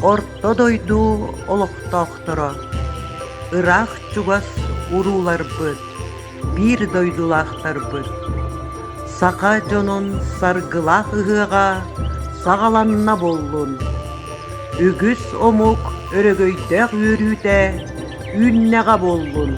Орто дойду олохтоохторо, ыраах-чугас урууларбыт, биир дойдулаахтарбыт, саха дьонун саргылаах ыһыаҕа саҕаланна буоллун! Үгүс омук өрөгөйдөөх үөрүүтэ үүннэҕэ буоллун!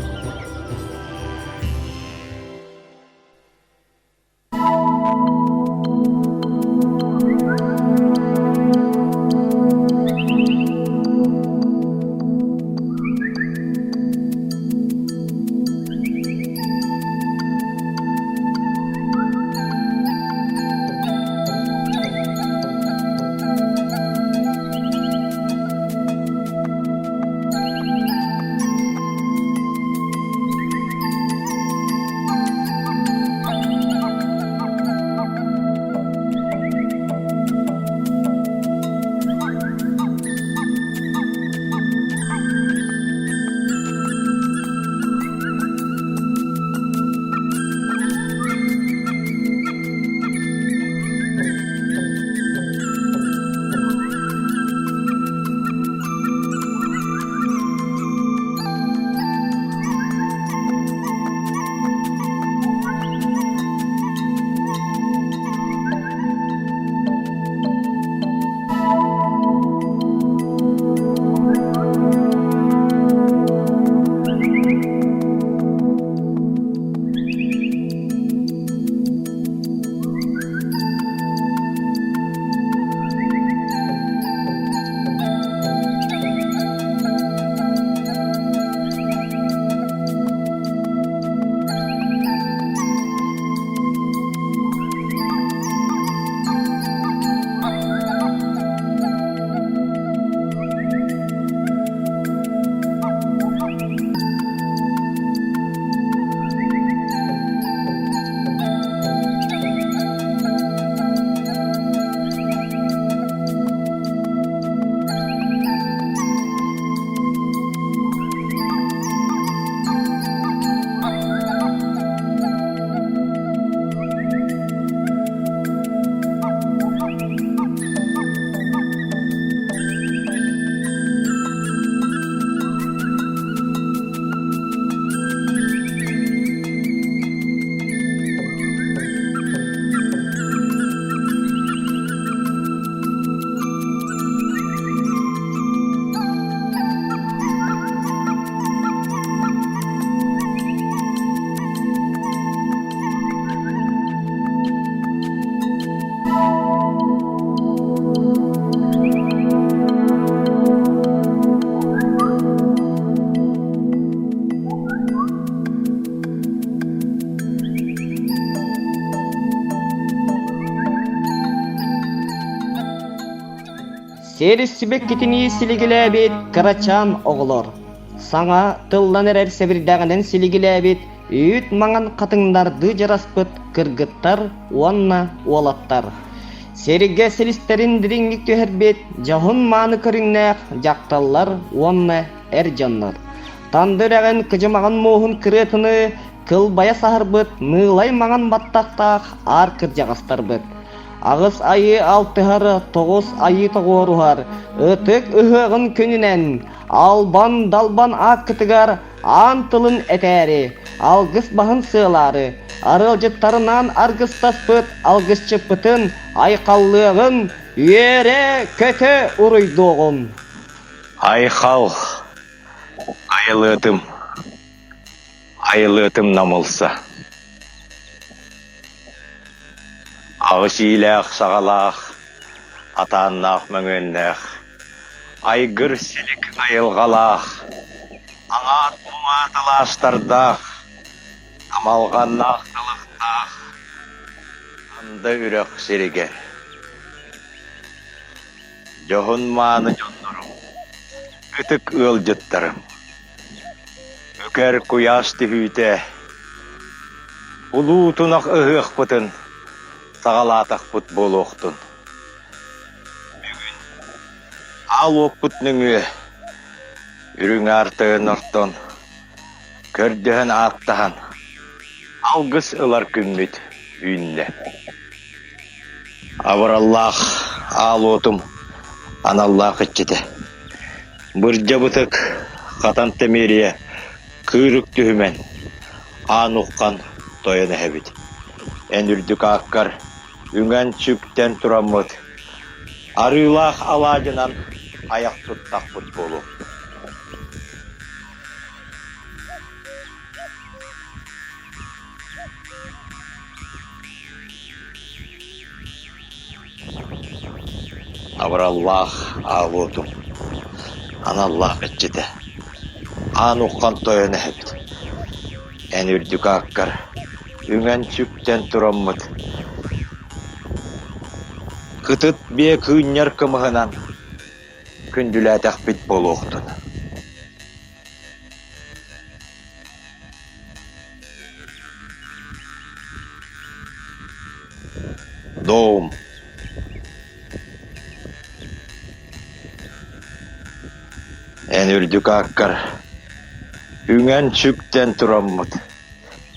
Сиэр сибэккитинии силигилээбит кырачаан оҕолор, саҥа тыллан эрэр сэбирдэҕинэн силигилээбит үүт маҥан хатыҥнардыы дьараспыт кыргыттар уонна уолаттар. Сиргэ силистэрин дириҥник түһэрбит дьоһун-мааны көрүҥнээх дьахталлар уонна эр дьоннор. Танды үрэҕин кыдьымаҕын мууһун кырыатыны кылбайа саһарбыт мыылай маҥан баттахтаах аар кырдьаҕастарбыт. Аҕыс айыы алтыһар, тоҕус айыы тоҕуоруһар, ытык ыһыаҕын күнүнэн албан-далбан ааккытыгар аан тылын этээри, алгыс баһын сыалаары, арыалдьыттарынаан аргыстаспыт алгысчыппытын айхаллыаҕын, үөрэ-көтө уруйдуоҕун. Айхал, айылыатым, айылыатым намылса. Аҕыс иилээх саҕалаах, атааннаах мөҥүөннээх, айгыр силик айылҕалаах, аҥаат муҥаат алаастардаах, амалҕаннаах талахтаах Анда үрэх сиригэр Дьоһун-мааны дьоннорум, ытык ыалдьыттарым, үкэр куйаас түһүүтэ, улуу тунах ыһыахпытын саҕалаатахпыт буолуохтун. Бүгүн аал уоппут нөҥүө үрүҥ аар тойон ортон көрдөһөн ааттаһан алгыс ылар күммүт үүннэ. Абыраллаах аал уотум. Аналлаах иччитэ Бырдьабытык хатан тэмиэрийэ кыырык түһүмэн аан уххан тойон эһэбит. Эн үрдүк ааккар үҥэн-сүктэн тураммыт арыылаах алаадьынан айах туттахпыт буолуо. Абыраллаах аал уотум, аналлаах иччитэ, аан уххан тойон эһэбит, эн үрдүк ааккар үҥэн-сүктэн тураммыт, кытыт биэ кыынньар кымыһынан күндүлээтэхпит буолуохтун. Дом. Эн үрдүк ааккар үҥэн-сүктэн тураммыт,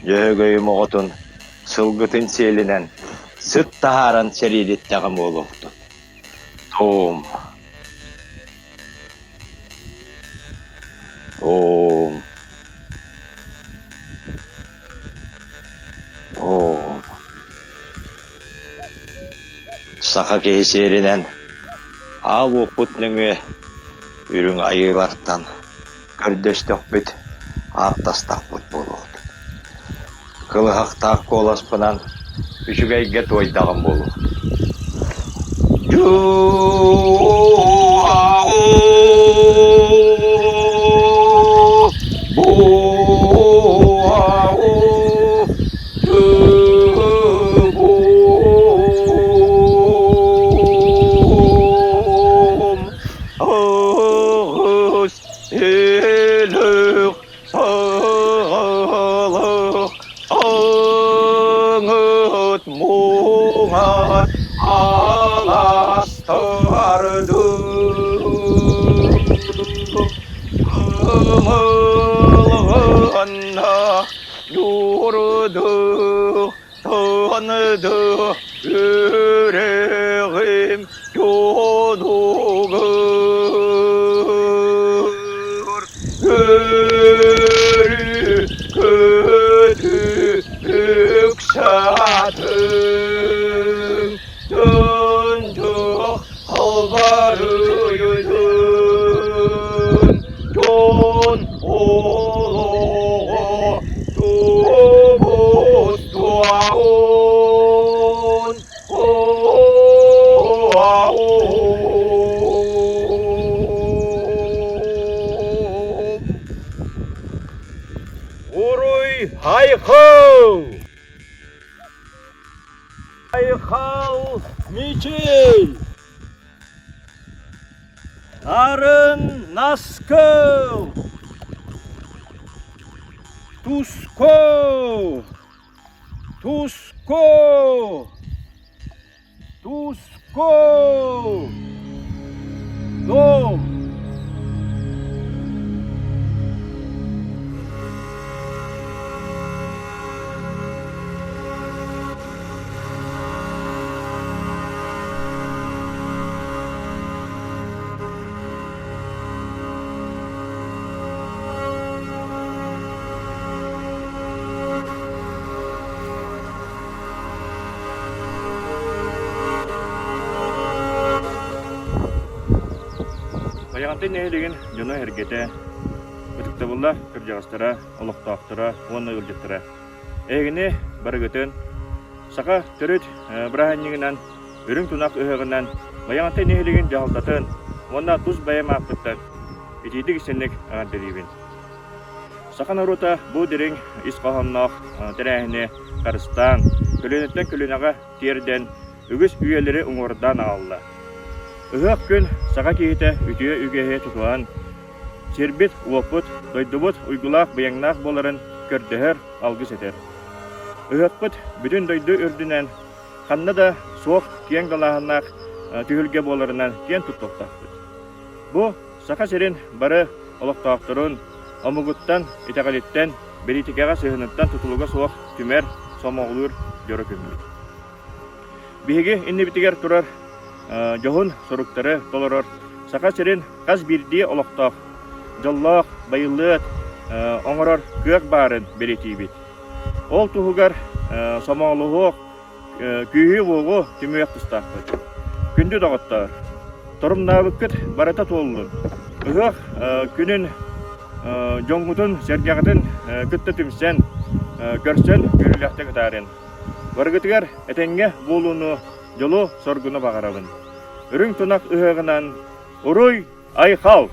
Дьөһөгөйүм оҕотун сылгытын сиэлинэн сыт таһааран сэриилиттэҕим буолуохтун. Том. Оо. Оо. Саха киһи сиэринэн аал уоппут нөҥүө үрүҥ айыылартан көрдөстөхпүт, ааттастахпыт буолуохтун. Кылыһахтаах куоласпынан үчүгэйгэ туойдаҕым буолуохтун. Саҕалах аҥыт муҥар аластарды Кымылҕанна юрдух тынды үрэҕим дьонугар Өрүү-көтүү үксаатын Түндүк халбарыйдын Дьон олоҕо тубустуаҕын Уруй айхал! Айхал Мичил! Нарын Наскыл! Туско! Туско! Туско! Дом! Байаҕантай нэһилиэгин дьоно-сэргэтэ, ытыктабыллаах кырдьаҕастара, олохтоохторо уонна ыалдьыттара. Эһигини барыгытын саха төрүт бырааһынньыгынан, үрүҥ тунах ыһыаҕынан Байаҕантай нэһилиэгин дьаһалтатын уонна тус бэйэм ааппыттан итиитик-истиҥник эҕэрдэлиибин. Саха норуота бу дириҥ ис хоһоонноох тэрээһини харыстаан, көлүөнэттэн көлүөнэҕэ тиэрдэн, үгүс үйэлэри уҥуордаан аҕалла. Ыһыах күн саха киһитэ үтүө үгэһи тутуһан, сирбит-уоппут, дойдубут уйгулаах-быйаҥнаах буоларын көрдөһөр, алгыс этэр. Ыһыахпыт бүтүн дойду үрдүнэн ханна да суох киэҥ далааһыннаах түһүлгэ буоларынан киэн туттуохтаахпыт. Бу Саха сирин бары олохтоохторун омугуттан, итэҕэлиттэн, бэлиитикэҕэ сыһыаныттан тутулуга суох түмэр, сомоҕолуур дьоро күммүт. Биһиги иннибитигэр турар дьоһун соруктары толорор Саха сирин хас биирдии олохтоох, дьоллоох, байылыат оҥорор кыах баарын бэлиэтиибит. Ол туһугар сомоҕолоһуох, күүһү-уоҕу түмүөх тустаахпыт. Күндү доҕоттоор, торумнаабыккыт барыта туоллун. Ыһыах күнүн дьоҥҥутун-сэргэҕитин кытта түмсэн, көрсөн үөрүүлээхтик ытаарын. Барыгытыгар этэҥҥэ буолууну, дьолу-соргуну баҕарабын. Үрүҥ тунах ыһыаҕынан уруй, айхал!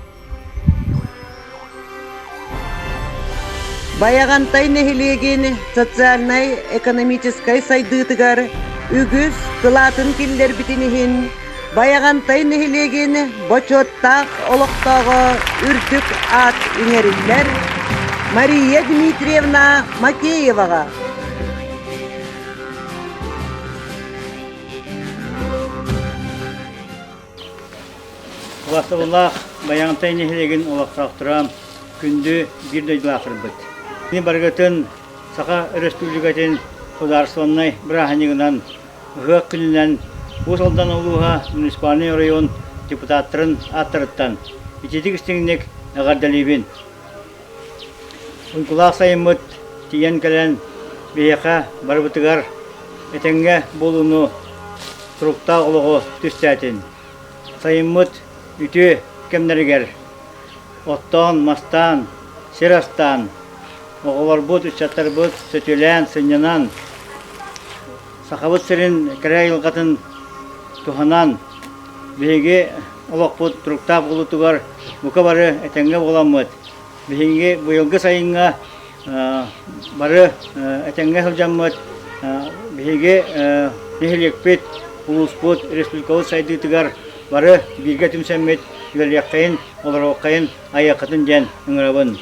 Байаҕантай нэһилиэгин социальнай-экономическай сайдыытыгар үгүс кылаатын киллэрбитин иһин Байаҕантай нэһилиэгин бочуоттаах олохтооҕо үрдүк аат иҥэриллэр Мария Дмитриевна Макееваҕа. Убастабыллаах Байаҕантай нэһилиэгин олохтоохторо, күндү биир дойдулаахтарбыт! Мин барыгытын Саха Өрөспүүбүлүкэтин судаарыстыбаннай бырааһынньыгынан, Ыһыах күнүнэн Уус Алдан улууһа муниципальнай оройуон депутаттарын ааттарыттан итиитик истиҥник эҕэрдэлиибин! Уйгулаах сайыммыт тиийэн кэлэн биһиэхэ барыбытыгар этэҥҥэ буолууну, туруктаах олоҕу түстээтин. Сайыммыт үтүө кэмнэригэр оттоон, мастаан, сир астаан, оҕолорбут, ыччаттарбыт сөтүөлээн, сынньанан, Сахабыт сирин кэрэ айылҕатын туһанан, биһиги олохпут туруктаах буолуутугар бука бары этэҥҥэ буоламмыт, биһиги быйылгы сайыҥҥа бары этэҥҥэ сылдьаммыт, биһиги нэһилиэкпит, улууспут, республикабыт сайдыытыгар бары бииргэ түмсэммит үлэлиэххэйин, олоруоххайын, айыаххытын диэн ыҥырабын.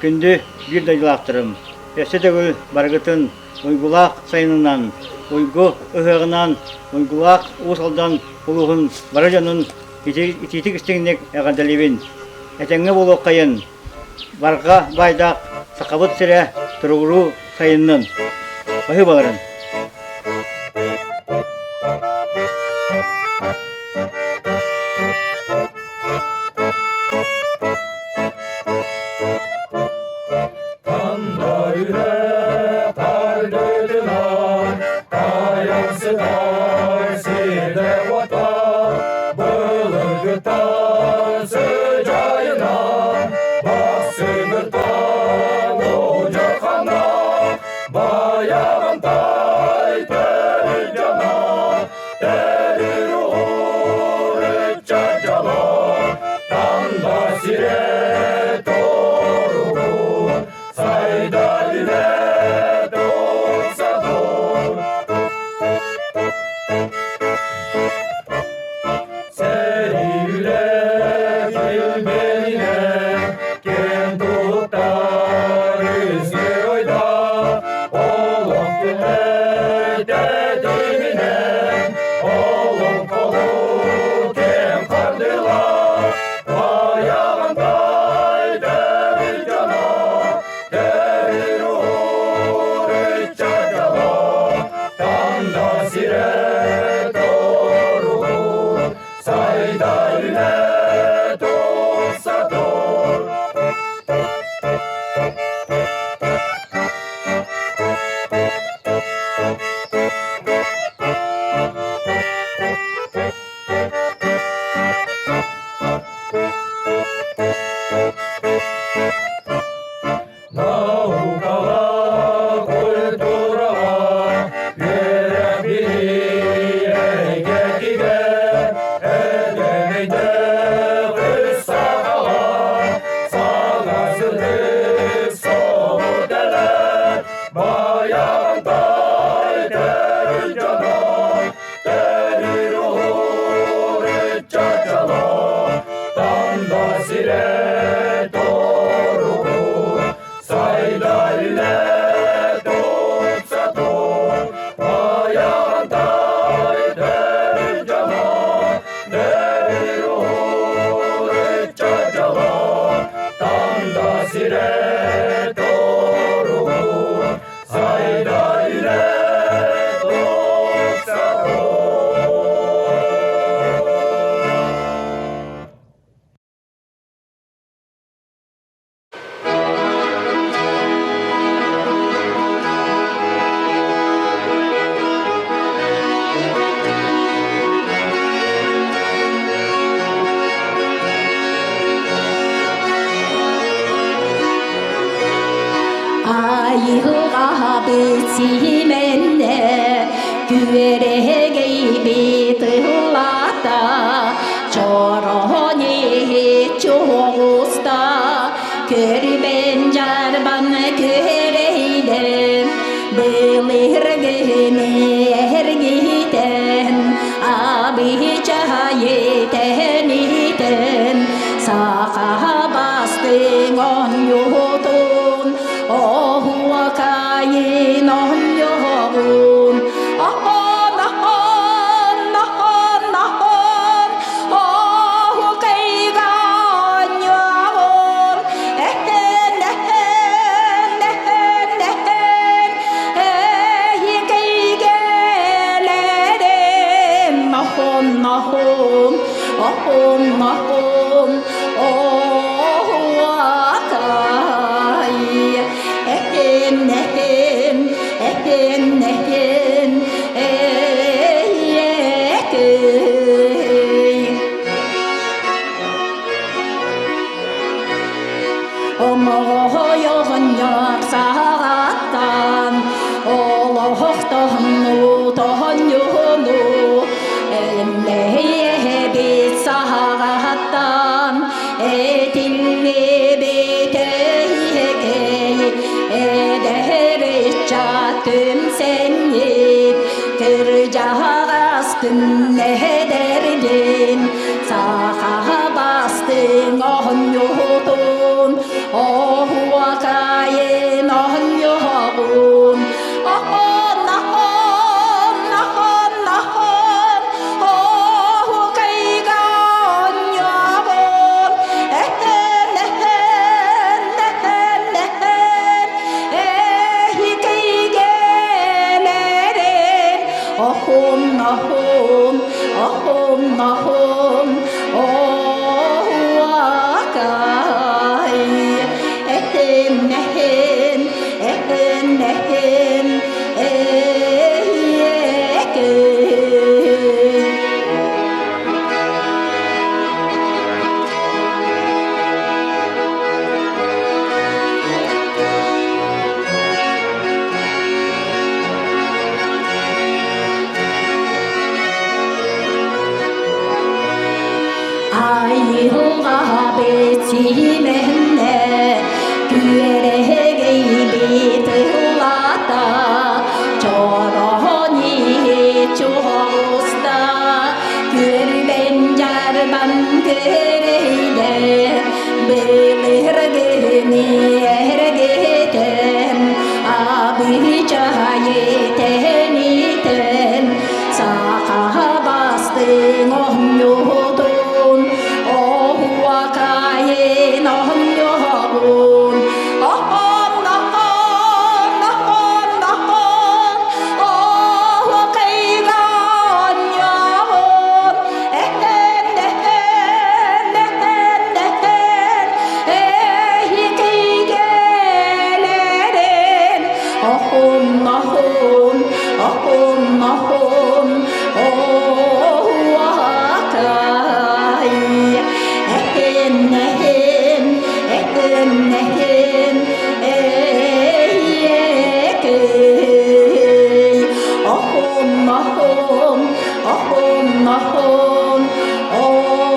Күндү биир дойдулаахтарым, өссө төгүл барыгытын уйгулаах сайынынан, уйгу ыһыаҕынан, уйгулаах Уус Алдан улууһун бары дьонун итиитик истиҥник эҕэрдэлиибин. Этэҥҥэ буолуоххайын, барҕа баайдаах Сахабыт сирэ туругуруу сайыннын. Баһыыбаларын! Сирэ торугу сайда. Айылҕабыт симэннэ, күөрэгэйбит ыллаата, чороон иһит чугуста, көрбен дьарбан күөрэйдэ, былыргыны эргитэн, абычайы тэнитэн, саха бастыҥ оонньуутун, оһуокайын оонньуоҕун. Оһон, оһон, оһон, оһон, оһуокайга оонньуоҕун. Эһэн, эһэн, эһэн, эһэн, эһикэйгэлэрим. Оһон, оһон, оһон, оһон, оһуокай. Эһэн, эһэн, эһэн, эһэн, эйэкэй. Омоҕойоҕонньор саҕаттан олоһохтоһонну тоһонньуну эллэйэбит саҕаттан этиллибит эйэкэй эдэр ыччат түмсэҥҥит кырдьаҕастын эдэргин саха бастыҥ оонньуутун оһуокайын оонньуоҕун оһон оһон оһон оһон оһуокайга оонньуоҕун эһэн эһэн эһэн эһэн эһикэйгэлэрин оһон оһон оһон оһон оһуокай эһэн эһэн эһэн эһэн эйэкэй. Айылҕа бэтимэннэ күөрэгэйбит ыллаата, чороон иһит чугуста, күрбэн дьарбан күрэйдэ, былыргыны эргитэн, абыычайы тэнитэн, саха бастыҥ оонньуутун, оһуокайын оонньуоҕун. Оһон, оһон, оһон, оһон, оһуокайга оонньуоҕун. Эһэн, эһэн, эһэн, эһэн, эһикэйгэлэрин. Оһон, оһон, оһон, оһон, оһуокай. Эһэн, эһэн, эһэн, эһэн, эйэкэй. Оһон, оһон, оһон, оһон, оһуокай.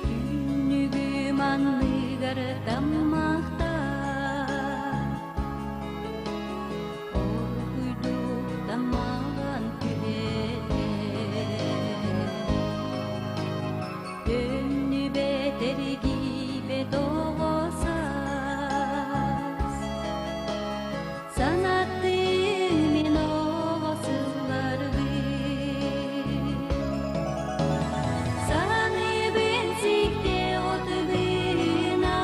Түннүгүм анныгар таммахтар, Оргуйдук таммаҕан түһэр. Төннүбэт эргийбэт оҕо саас, Санаттыы мин оҕо сылларбын. Саныыбын сикте отбына,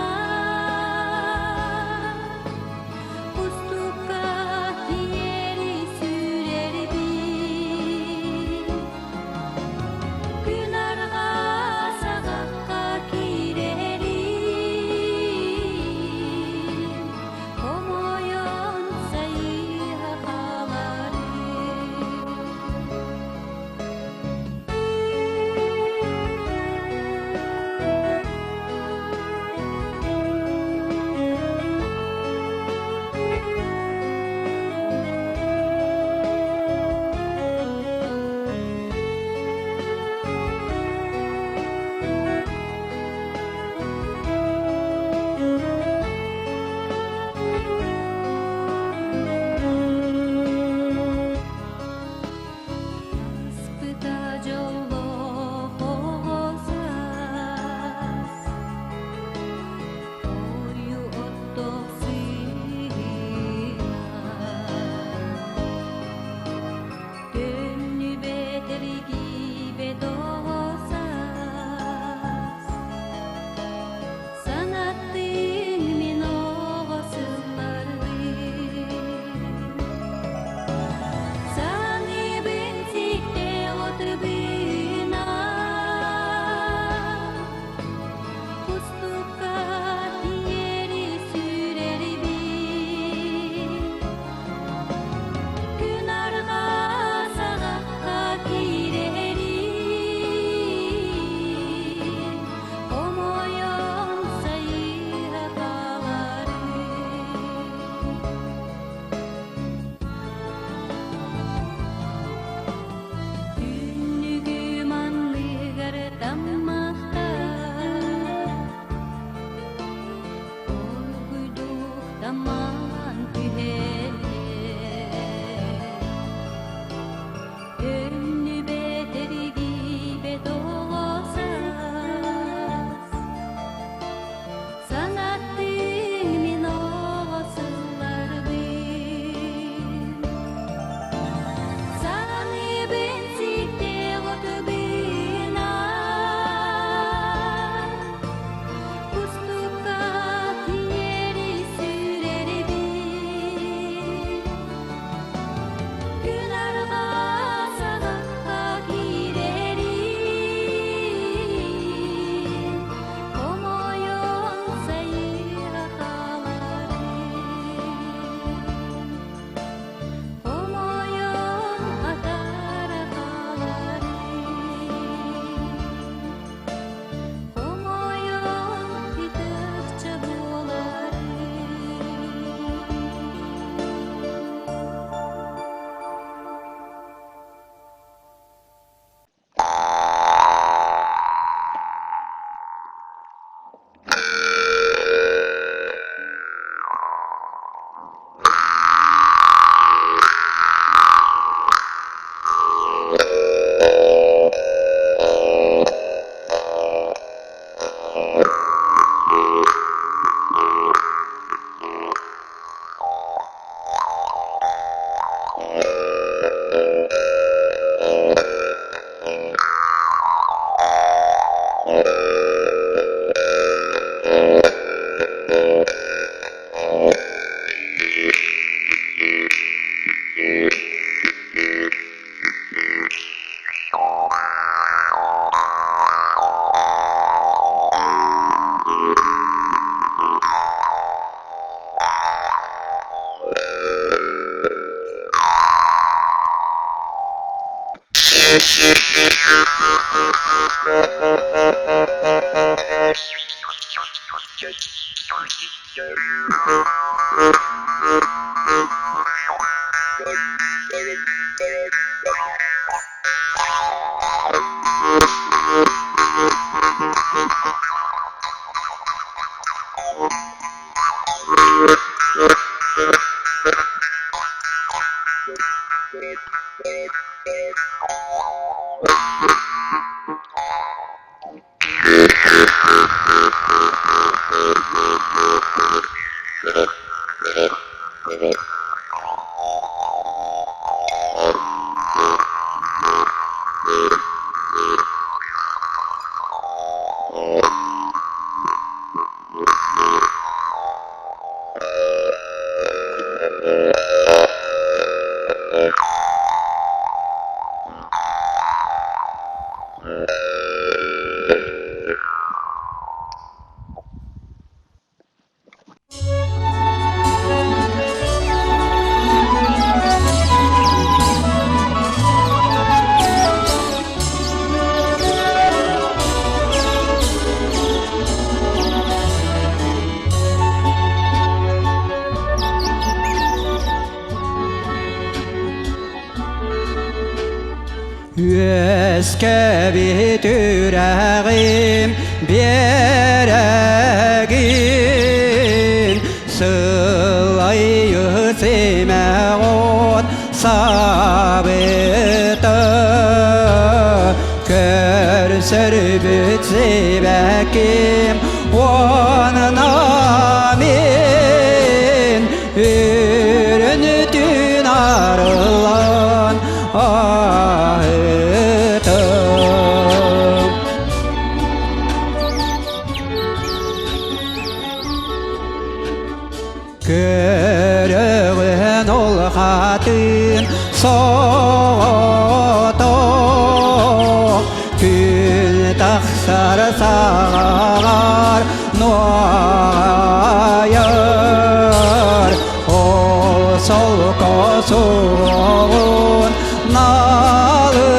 Үөскэбит үрэҕим биэрэгин сылайы симэх от сабыта көрсөрбүт сибэким уонна мин үрүн арыллан аһытым. Көрөҕүн ол хатын соҕотох күн тахсар саҕаҕар нуайар ол солко суоҕун налытан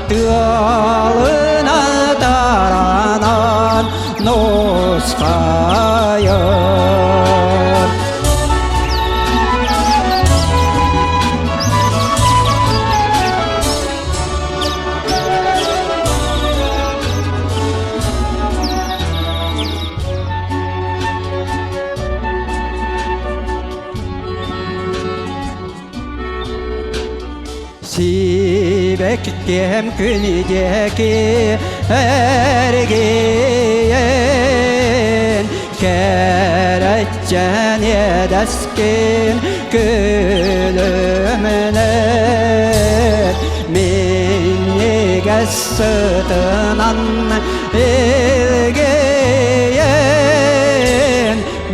тыалынан таранан нусхайар. Сибэккэм күнүдьэки эргийэн кэрэччэн иэдэскин күлүмнэр минньигэс сытынан илгийэн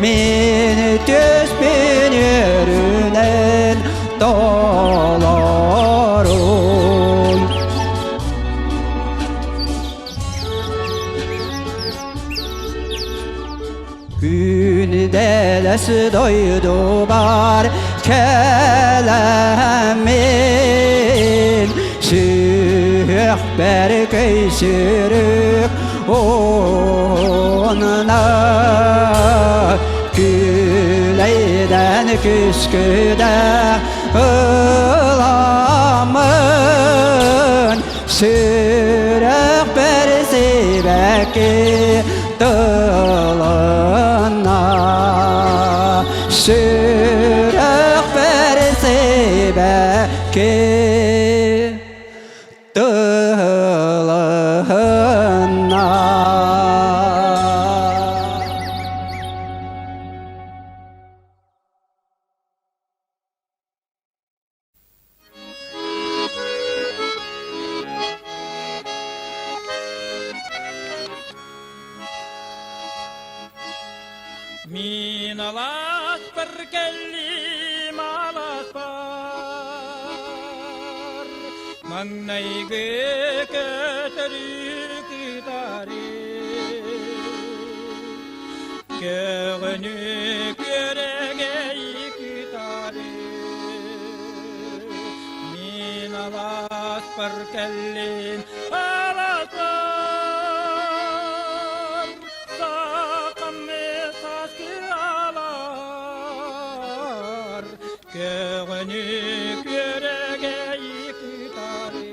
мин түспүн үөрүнэн толорун. Күндэлэс дойдубар кэлэммин сүһүөхпэр көйсүрүк уонна күлэйдэн күскүдэ ыламмын сүрэхпэр сибэкки тылына сүрэхпэр сибэкки тылына. Мин аласпар кэллим аласпар Маҥнайгы көтөрү кытары Көҕөнү күөрэгэй кытары. Аласпар кэллим, аласпар, саакам сааскы алар, көҕөнү күөрэгэй кытары.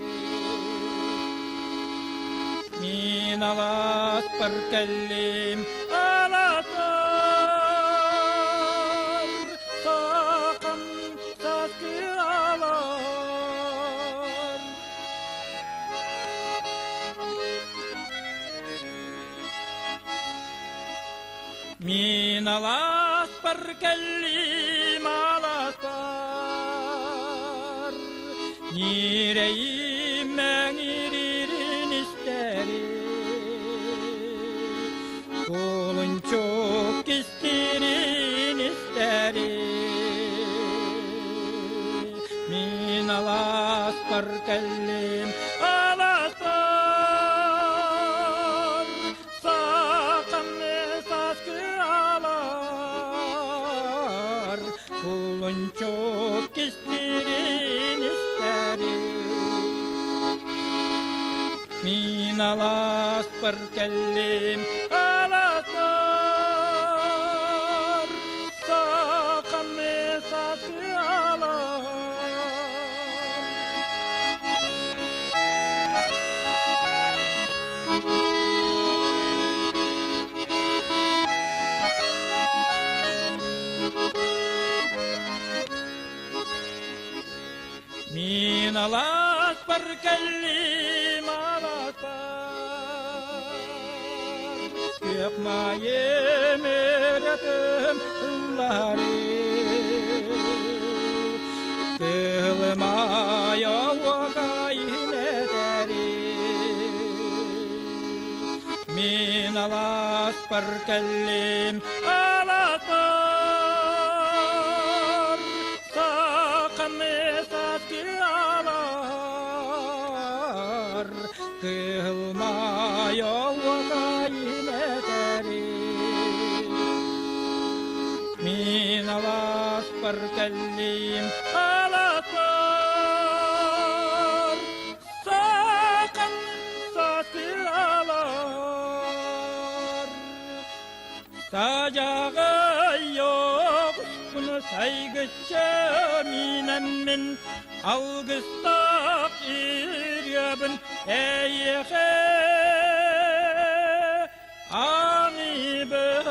Мин аласпар кэллим, аласпар, саакам Мин алааспар кэллим алааспар, Ньирэйим мэҥириирин истэри, Кулунчук кистиирин истэри. Мин алааспар кэллим, алааспар, саакам сааскы алар, кулунчук кистиирин истэри. Мин алааспар кэллим, алааспар, саакам сааскы алар. Мин алааспар кэллим алааспар, Күөх маайым өрөтүм ыллары, Кыһылымай оһуокайын этэри. Мин алааспар кэллим алааспар, Сааканы сатыалар, кыһылмай оһуокайын этэри. Мин алааспар кэллим алааспар, саакан сатыалар. Садьаҕайоҕуспун сайгычча минэммин алгыстаах ырыабын эйиэхэ аныыбын.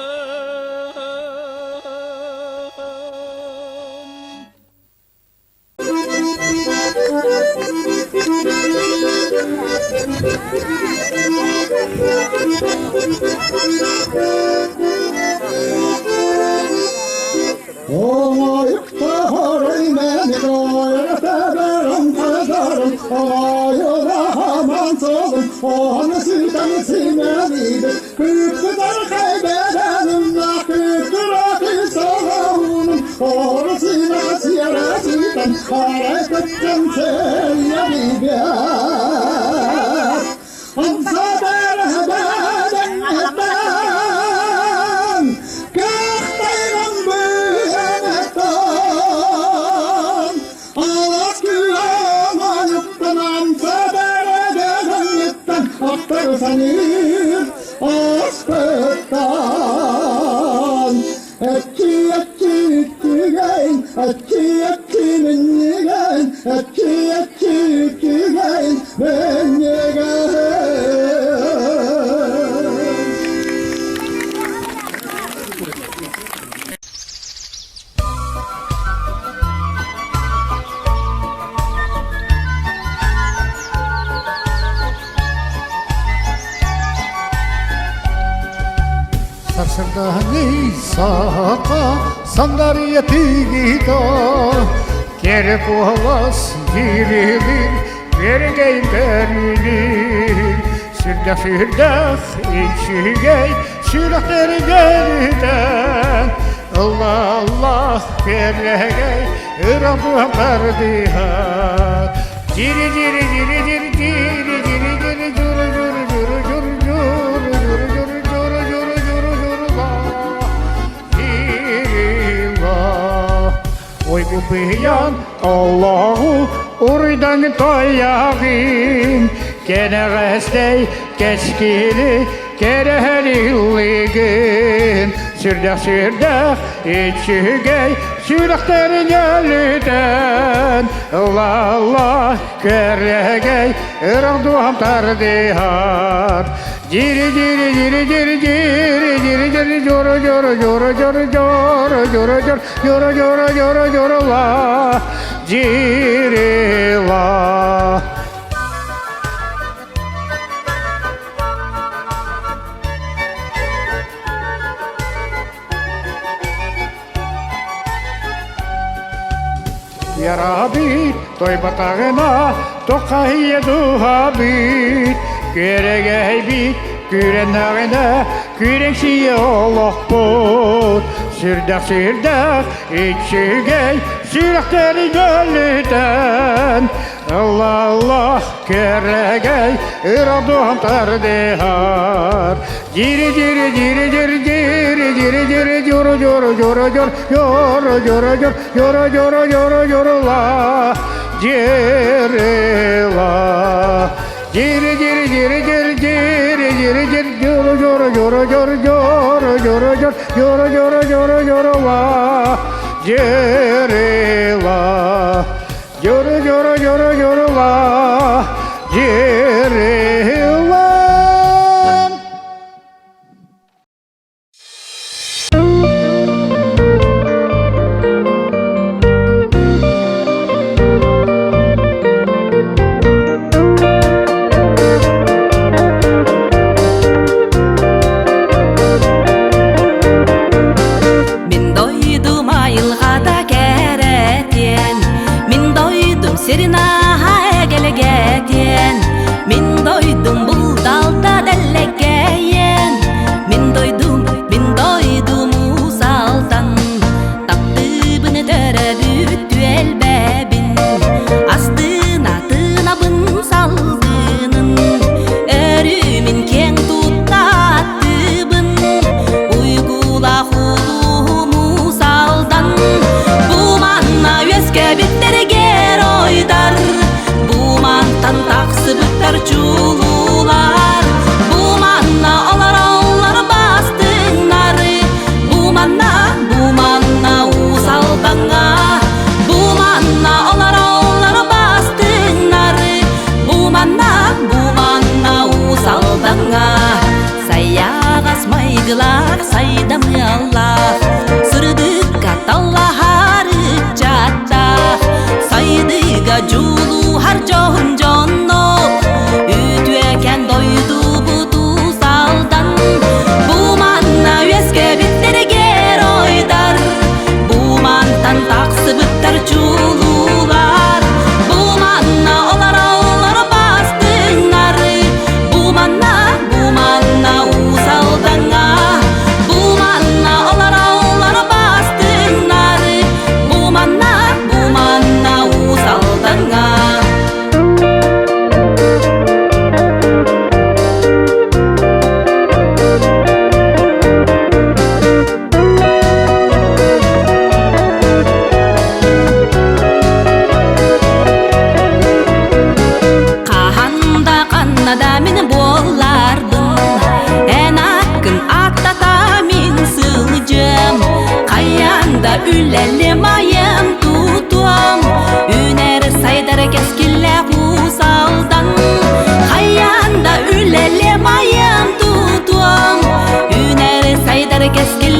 Сарсырдаһыҥый саха сандарыйа тигита Кэрэ куолас дьириһилир Үөрэгэй көрүлүр Сүрдэх сүрдэх үчүгэй Сүрэхтэригэритэн Ылла ылла кэрэгэй Ыра бардыһар Дири дири дири дири дири дири дири дуру дуру дуру дуру дуру дуру дуру дуру дуру дуру дуру ла дири ла Ой, купиян Аллаху. Уруйдаҥ тойаҕын, кэнэҕэстэй кэскили кэрэһэлииллигин. Сүрдэх-сүрдэх үчүгэй сүрэхтэрин өлүтэн, Ла-ла кэрэгэй ырах дууһам тардыһар. Дири дири дири дири дири дири дири жору жору жору жору жору жору жору жору жору жору жору ла дири ла. Ярабит, тойбатаҕына тоқайы дуһабит, күөрэгэйбит, күрэннэҕинэ күрэҥсийэ олохпут. Сүрдэх-сүрдэх, үчүгэй, сүрэхтэри дьөлүтэн, Аллах кэрэгэй, ыра дуһам тардыһар. Дири дири дири дири дири дири дири журу журу журу жур журу журу жур журу журу журу журу ла дири ла. Дири дири дири дири дири дири дири журу журу журу журу журу журу жур журу журу журу журу ла дири ла. Журу журу журу журу ла дири ла. Мин дойдум айылҕата кэрэтиэн, Мин дойдум сирин аһа эгэлэгэтиэн, Мин дойдум булдалта дэллэкэйэн, Мин дойдум, мин дойдум уус-алтан, Таптыыбын төрөбүт түөлбэбин, Астына тыынабын салгынын, Өрүмүн киэҥ туттааттыбын, Уйгулаах улуум Уус-Алдан. Бу манна үөскэбиттэр геройдар, Бу мантан тахсыбыттар чулуулар, Бу манна олороллор бастыҥнары, Бу манна, бу манна Уус-Алдаҥҥа, Бу манна олороллор бастыҥнары, Бу манна, бу манна Уус-Алдаҥҥа. Сайаҕас майгылаах сайдам ыаллаах, Сырдыкка таллаһар ыччаттаах, Сайдыыга дьулуһар дьоһун дьонноох, Үтүөкэн дойдубут Уус-Алдан. Бу манна үөскэбиттэр геройдар, Бу мантан тахсыбыттар чулуулар, Бу манна олороллор бастыҥнары, Бу манна, бу манна Уус-Алдаҥҥа, Бу манна олороллор бастыҥнары, Бу манна, бу манна Уус-Алдаҥҥа. Хаһан да ханна да мин буолларбын, Эн аккын аттата мин сылдьыам, Хайаан да үлэлиэм айым тутуом, Үүнэр сайдар кэскиллээх Уус Алдан. Хайаан да үлэлиэм айым тутуом, Үүнэр сайдар кэскиллээх.